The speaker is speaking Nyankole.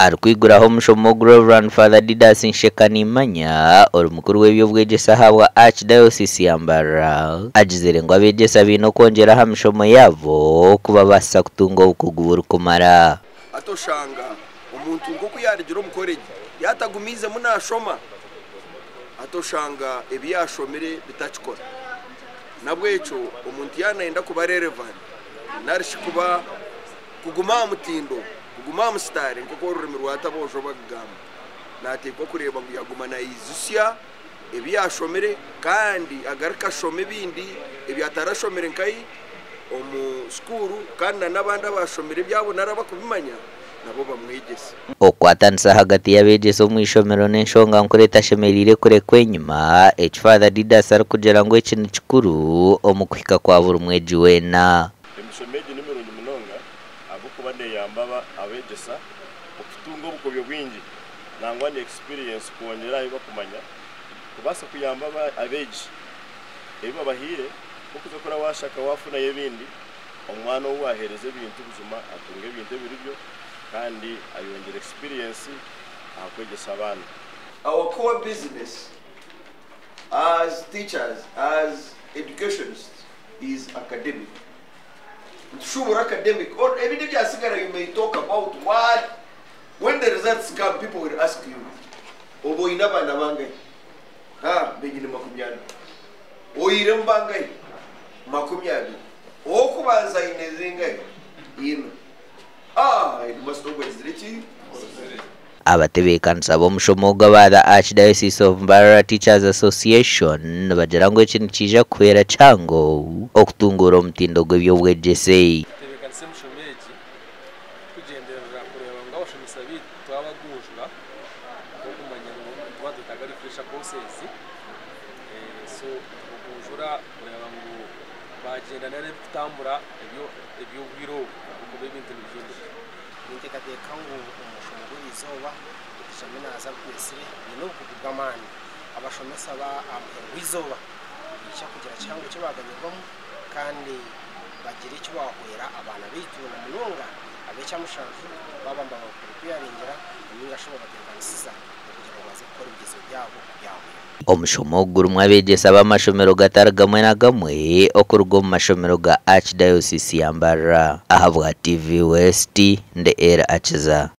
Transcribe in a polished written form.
Arikwiguraho omushomo ogu Rev. Father Didas Nshekanimanya ori mukuru w'eby'obwegyese ahabwa Archdiocese ya Mbarara agizire ngu abeegyesa baine okwongyera aha mishomo yaabo kubabaasisa kutunga obukugu burikumara. Hati oshanga omuntu nk'oku yaarugire omu koregi yaatagumiizemu naashoma, hati oshanga ebi yaashomire bitakikora. N'ahabw'ekyo omuntu yaaba naayenda kuba relevant nari shi kuba kuguma aha mutindo, kuguma aha musitaare nk'oku orurimi rwa Taboojo barikugamba, naateekwa kureeba ngu yaaguma naijutsya ebi yaashomire kandi agaruke ashome ebindi ebi atarashomire nkahi omu sukuuru kandi na n'abandi abaashomire ebyabo nari abakubimanya nabo bamwegyese. Okukwatanisa ahagati y'abeegyesa omu ishomero n'enshonga nkuru etashemereire kurekwa enyima, eki Father Didas arikugira ngu eki ni kikuru omu kuhika kwa buri mwegi weena. Emishomo egi ni mirungi munonga ahabw'okuba neeyamba abeegyesa okutunga obukobyo bwingi nangwa na experience kwongyera aha bi barikumanya kubaasa kuyamba abeegi ebi babahaire nk'okuza kura waashaka waafunayo ebindi omwana ou waaheereza ebintu buzima atunga ebintu ebiri byo kandi ayongyera experience aha kwegyesa abaana. Our core business as teachers, as educationists is academic. Nitushubura academic or ebindi ebyasigara you may talk about what when the results come people will ask you oba oine abaana bangahi? Ha mbe nyine makumyana. Oiremu bangahi? Makumyabiri. Ow'okubanza aine zingahi? Ina. Ah headmaster ogwo agizire ki? Abatebeekanisa b'omushomo ogu aba The Archdiocese of Mbarara Teachers Association nibagira ngu eki nikiija kuhwera kihango okutunguura omutindo gw'eby'obwegyese. Tutebeekanisa emishomo egi turikugyenderera kureeba ngu abashomesa baitu twabagunjura ahabw'okumanya ngu nituba nitwetaaga refresher courses so nitubagunjura kureeba ngu baagyenda n'ebirikutambura eby'obwire obu ahabw'okuba ebintu nibihinduka. Ninteekateeka ngu omu mushomo gw'eriizooba ekishami naaza Rwesire baine obukugu bw'amaani. Abashomesa ba aha muheru gw'eizooba nibaija kugira kihango eki baaganyirwamu kandi bagire eki baahwera abaana baitu na munonga ab'ekyamushanju baaba nibabapurepeyaringira ninga shi babatebeekanisiza okugira ngu baze kukora ebigyezo byabo byahwera. Omushomo ogu gurimu abeegyesa b'amashomero gatari gamwe na gamwe okuruga omu mashomero ga Archdiocese ya Mbarara. Ahabwa TV West, ndi Elly Akiza.